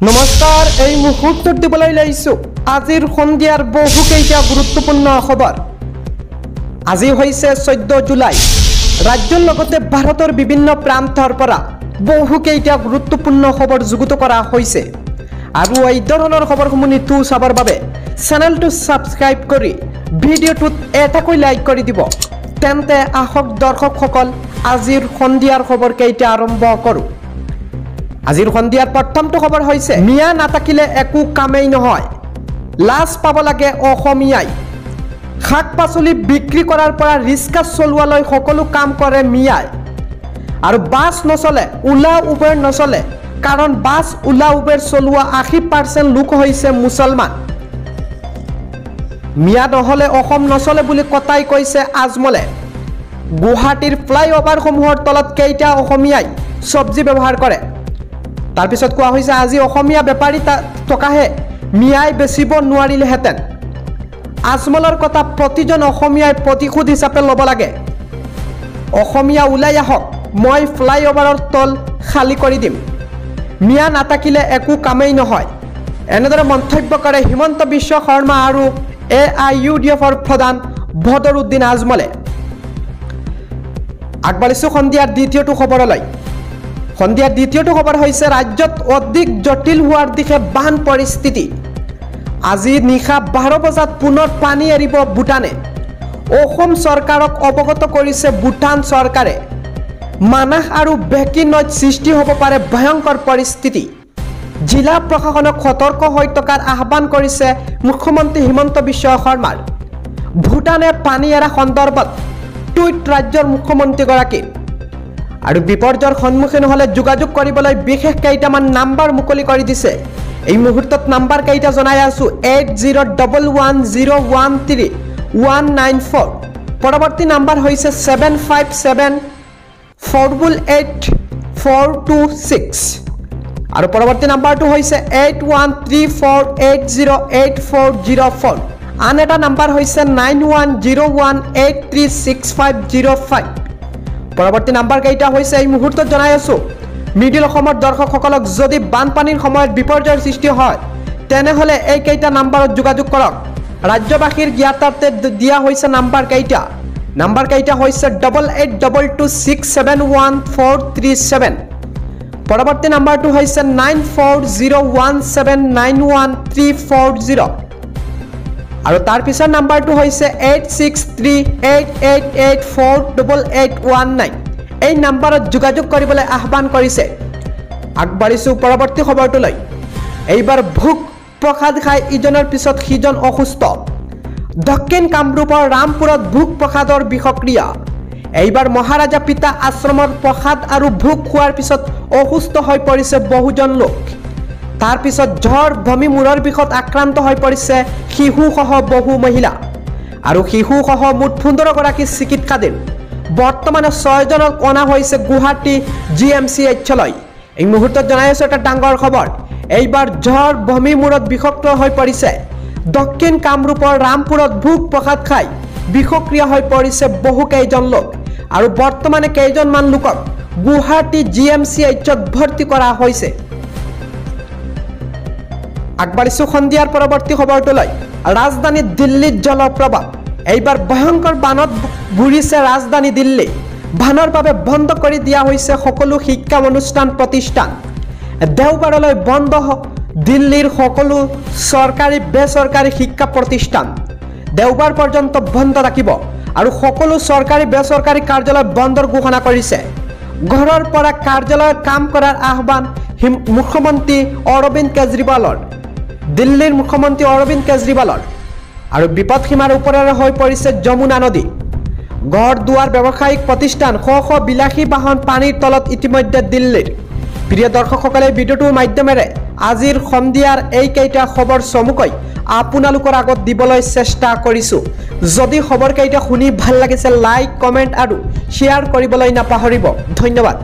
নমস্কাৰ, এই মুহূৰ্তত দিবলৈ লৈছোঁ আজিৰ সন্ধিয়াৰ বহুকেইটা গুৰুত্বপূৰ্ণ খবৰ। আজি হৈছে 14 জুলাই। ৰাজ্যৰ লগতে ভাৰতৰ বিভিন্ন প্ৰান্তৰ পৰা বহুকেইটা গুৰুত্বপূৰ্ণ খবৰ যুগুত কৰা হৈছে আৰু এই ধৰণৰ খবৰসমূহ নিতৌ চাবৰ বাবে চেনেলটো ছাবস্ক্ৰাইব কৰি ভিডিঅ'টোত এটাকৈ লাইক কৰি দিব। তেন্তে আহক দৰ্শকসকল, আজিৰ সন্ধিয়াৰ খবৰ কেইটা আৰম্ভ কৰোঁ। আজিৰ সন্ধিয়াৰ প্ৰথমটো খবৰ হৈছে, মিয়া নাথাকিলে একো কামেই নহয়, লাজ পাব লাগে অসমীয়াই। শাক পাচলি বিক্ৰী কৰাৰ পৰা ৰিক্সা চলোৱালৈ সকলো কাম কৰে মিয়াই। আৰু বাছ নচলে, ওলা উবেৰ নচলে, কাৰণ বাছ ওলা উবেৰ চলোৱা 80% লোক হৈছে মুছলমান। মিয়া নহ'লে অসম নচলে বুলি কথাই কৈছে আজমলে। গুৱাহাটীৰ ফ্লাইঅভাৰসমূহৰ তলত কেইটা অসমীয়াই চব্জি ব্যৱহাৰ কৰে? তাৰপিছত কোৱা হৈছে, আজি অসমীয়া বেপাৰী টকাহে মিয়াই বেচিব নোৱাৰিলেহেঁতেন। আজমলৰ কথা প্ৰতিজন অসমীয়াই প্ৰতিশোধ হিচাপে ল'ব লাগে। অসমীয়া ওলাই আহক, মই ফ্লাইঅভাৰৰ তল খালী কৰি দিম। মিয়া নাথাকিলে একো কামেই নহয়, এনেদৰে মন্তব্য কৰে হিমন্ত বিশ্ব শৰ্মা আৰু AIUDFৰ প্ৰধান বদৰুদ্দিন আজমলে। আগবাঢ়িছোঁ সন্ধিয়াৰ দ্বিতীয়টো খবৰলৈ। সন্ধিয়াৰ দ্বিতীয়টো খবৰ হৈছে, ৰাজ্যত অধিক জটিল হোৱাৰ দিশে বান পৰিস্থিতি। আজি নিশা 12 বজাত পুনৰ পানী এৰিব ভূটানে। অসম চৰকাৰক অৱগত কৰিছে ভূটান চৰকাৰে। মানাহ আৰু বেকী নৈত সৃষ্টি হ'ব পাৰে ভয়ংকৰ পৰিস্থিতি। জিলা প্ৰশাসনক সতৰ্ক হৈ থকাৰ আহ্বান কৰিছে মুখ্যমন্ত্ৰী হিমন্ত বিশ্ব শৰ্মাৰ। ভূটানে পানী এৰা সন্দৰ্ভত টুইট ৰাজ্যৰ মুখ্যমন্ত্ৰীগৰাকীৰ। আৰু বিপৰ্যয়ৰ সন্মুখীন হ'লে যোগাযোগ কৰিবলৈ বিশেষ কেইটামান নাম্বাৰ মুকলি কৰি দিছে। এই মুহূৰ্তত নাম্বাৰ কেইটা জনাই আছোঁ, 8011013194। পৰৱৰ্তী নাম্বাৰ হৈছে 757488426 আৰু পৰৱৰ্তী নাম্বাৰটো হৈছে 8134808404। আন এটা নাম্বাৰ হৈছে 9101836505। পৰৱৰ্তী নাম্বাৰ কেইটা হৈছে এই মুহূৰ্তত জনাই আছোঁ। মিডিল অসমৰ দৰ্শকসকলক যদি বানপানীৰ সময়ত বিপৰ্যয়ৰ সৃষ্টি হয় তেনেহ'লে এইকেইটা নাম্বাৰত যোগাযোগ কৰক। ৰাজ্যবাসীৰ জ্ঞাতাৰ্থে দিয়া হৈছে নাম্বাৰ কেইটা। নাম্বাৰ কেইটা হৈছে 8822671437। পৰৱৰ্তী নাম্বাৰটো হৈছে 9401791340 আৰু তাৰ পিছৰ নাম্বাৰটো হৈছে 863888488819। এই নাম্বাৰত যোগাযোগ কৰিবলৈ আহ্বান কৰিছে। আগবাঢ়িছোঁ পৰৱৰ্তী খবৰটোলৈ। এইবাৰ ভোগ প্ৰসাদ খাই ইজনৰ পিছত সিজন অসুস্থ। দক্ষিণ কামৰূপৰ ৰামপুৰত ভোগ প্ৰসাদৰ বিষক্ৰিয়া। এইবাৰ মহাৰাজা পিতা আশ্ৰমৰ প্ৰসাদ আৰু ভোগ খোৱাৰ পিছত অসুস্থ হৈ পৰিছে বহুজন লোক। তাৰপিছত জ্বৰ, বমি, মূৰৰ বিষত আক্ৰান্ত হৈ পৰিছে শিশুসহ বহু মহিলা আৰু শিশুসহ মুঠ 15গৰাকী চিকিৎসাধীন। বৰ্তমানে 6জনক অনা হৈছে গুৱাহাটী GMCHলৈ। এই মুহূৰ্তত জনাই আছোঁ এটা ডাঙৰ খবৰ। এইবাৰ জ্বৰ, বমি, মূৰত বিষক্ৰিয়া হৈ পৰিছে। দক্ষিণ কামৰূপৰ ৰামপুৰত ভোগ প্ৰসাদ খাই বিষক্ৰিয়া হৈ পৰিছে বহুকেইজন লোক আৰু বৰ্তমানে কেইজনমান লোকক গুৱাহাটী GMCHত ভৰ্তি কৰা হৈছে। আগবাঢ়িছোঁ সন্ধিয়াৰ পৰৱৰ্তী খবৰটোলৈ। ৰাজধানী দিল্লীত জলপ্ৰবাহ। এইবাৰ ভয়ংকৰ বানত বুৰিছে ৰাজধানী দিল্লী। বানৰ বাবে বন্ধ কৰি দিয়া হৈছে সকলো শিক্ষা অনুষ্ঠান প্ৰতিষ্ঠান। দেওবাৰলৈ বন্ধ দিল্লীৰ সকলো চৰকাৰী বেচৰকাৰী শিক্ষা প্ৰতিষ্ঠান। দেওবাৰ পৰ্যন্ত বন্ধ ৰাখিব আৰু সকলো চৰকাৰী বেচৰকাৰী কাৰ্যালয় বন্ধৰ ঘোষণা কৰিছে। ঘৰৰ পৰা কাৰ্যালয়ত কাম কৰাৰ আহ্বান মুখ্যমন্ত্ৰী অৰবিন্দ কেজৰিৱালৰ। দিল্লীৰ মুখ্যমন্ত্ৰী অৰবিন্দ কেজৰিৱালৰ। আৰু বিপদসীমাৰ ওপৰেৰে হৈ পৰিছে যমুনা নদী। ঘৰ দুৱাৰ, ব্যৱসায়িক প্ৰতিষ্ঠান, শ শ বিলাসী বাহন পানীৰ তলত ইতিমধ্যে দিল্লীৰ। প্ৰিয় দৰ্শকসকলে, ভিডিঅ'টোৰ মাধ্যমেৰে আজিৰ সন্ধিয়াৰ এইকেইটা খবৰ চমুকৈ আপোনালোকৰ আগত দিবলৈ চেষ্টা কৰিছোঁ। যদি খবৰকেইটা শুনি ভাল লাগিছে লাইক, কমেণ্ট আৰু শ্বেয়াৰ কৰিবলৈ নাপাহৰিব। ধন্যবাদ।